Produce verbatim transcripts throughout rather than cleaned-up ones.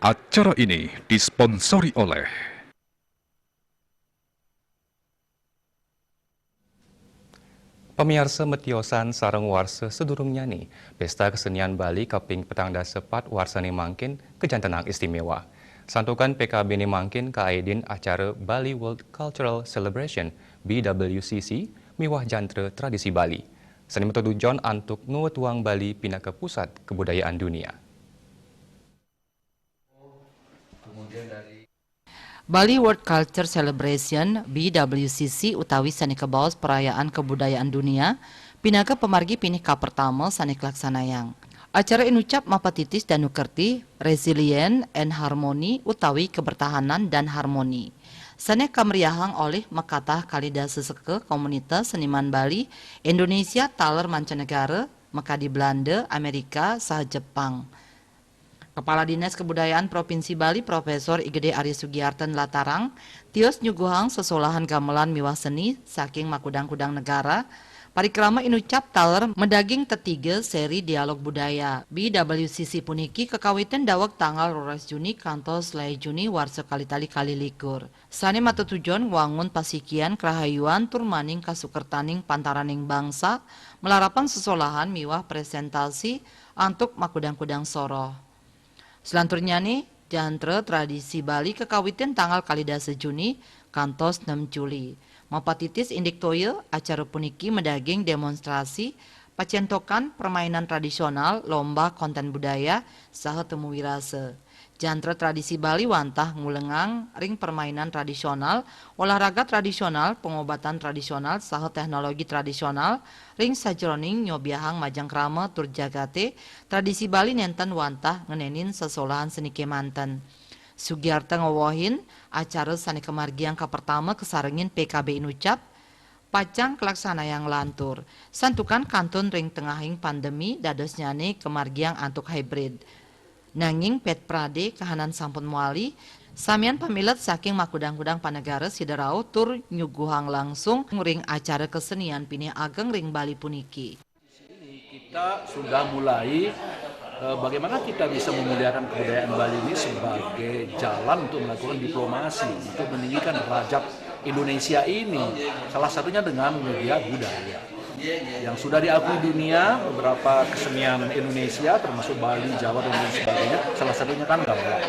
Acara ini disponsori oleh. Pamiarsa, metiosan sareng warsa sadurungnyane, Pesta Kesenian Bali kaping petang dasa pat warsane mangkin kajantenang istimewa. Santukan P K B-ne mangkin kaaedin acara Bali World Cultural Celebration, B W C C, miwah Jantra Tradisi Bali, sane matetujon antuk ngwetuang Bali pinaka pusat kabudayaan dunia. Bali World Culture Celebration, B W C C, utawi sane kabaos Perayaan Kabudayaan Dunia, pinaka pamargi pinih kapertama sane kalaksanayang. Acara inucap mapatitis danu kerti Resilience and Harmony utawi Kebertahanan dan Harmoni, sane kamriahang olih makatah kalih dasa seka komunitas seniman Bali, Indonesia taler mancanegara, makadi Belanda, Amerika, saha Jepang. Kepala Dinas Kebudayaan Provinsi Bali, Profesor I Gede Ari Sugiarto nlatarang, tios nyuguhang sesolahan gamelan miwah seni saking makudang-kudang negara. Parikrama inucap taler madaging tetiga seri dialog budaya. B W C C puniki kakawitin daweg tanggal roras Juni kantos selae Juni warsa kalih tali kalih likur. Sane matetujon ngwangun pasikian, karahayuan, tur maning kasukertaning pantaraning bangsa, malarapan sesolahan miwah presentasi antuk makudang-kudang soroh. Salanturnyane, Jantra Tradisi Bali kakawitin tanggal kalih dasa Juni kantos nem Juli. Mapatitis indik toya, acara puniki madaging demonstrasi pacentokan permainan tradisional, lomba konten budaya, saha temu wirasa. Jantra Tradisi Bali wantah ngulengang ring permainan tradisional, olahraga tradisional, pengobatan tradisional, saha teknologi tradisional ring sajeroning nyobiahang majeng krama tur jagate. Tradisi Bali nenten wantah ngenenin sesolahan seni kemanten. Sugiarto ngewehin, acara sane kamargiang kapertama kasarengin P K B inucap pacang kalaksanayang nglantur. Santukan kantun ring tengahing pandemi, dadosnyane kamargiang antuk hybrid. Nanging ped prade kahanan sampun mawali, samian pamilet saking makudang-kudang panegara sida rauh tur nyuguhang langsung ring acara kesenian pinih ageng ring Bali puniki. Kita sudah mulai, eh, bagaimana kita bisa memuliakan kebudayaan Bali ini sebagai jalan untuk melakukan diplomasi, untuk meninggikan derajat Indonesia ini, salah satunya dengan media budaya. Yang sudah diakui dunia, beberapa kesenian Indonesia, termasuk Bali, Jawa, dan lain sebagainya, salah satunya kan gamelan.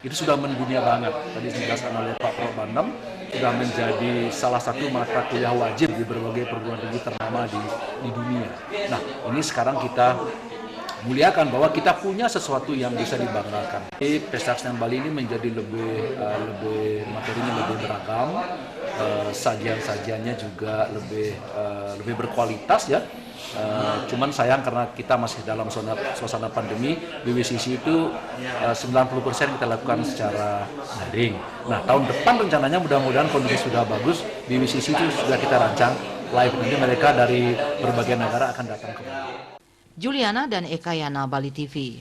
Itu sudah mendunia banget. Tadi dijelaskan oleh Pak Prof Bandem, sudah menjadi salah satu mata kuliah wajib di berbagai perguruan tinggi ternama di, di dunia. Nah, ini sekarang kita muliakan bahwa kita punya sesuatu yang bisa dibanggakan. Jadi, Pesta Kesenian Bali ini menjadi lebih, eh, lebih materinya lebih beragam, eh, sajian-sajiannya juga lebih, eh, lebih berkualitas, ya. Eh, cuman sayang karena kita masih dalam suasana, suasana pandemi, B W C C itu, eh, sembilan puluh persen kita lakukan secara daring. Nah, tahun depan rencananya mudah-mudahan kondisi sudah bagus, B W C C itu sudah kita rancang live. Nanti mereka dari berbagai negara akan datang ke Bali. Juliana dan Eka Yana, Bali T V.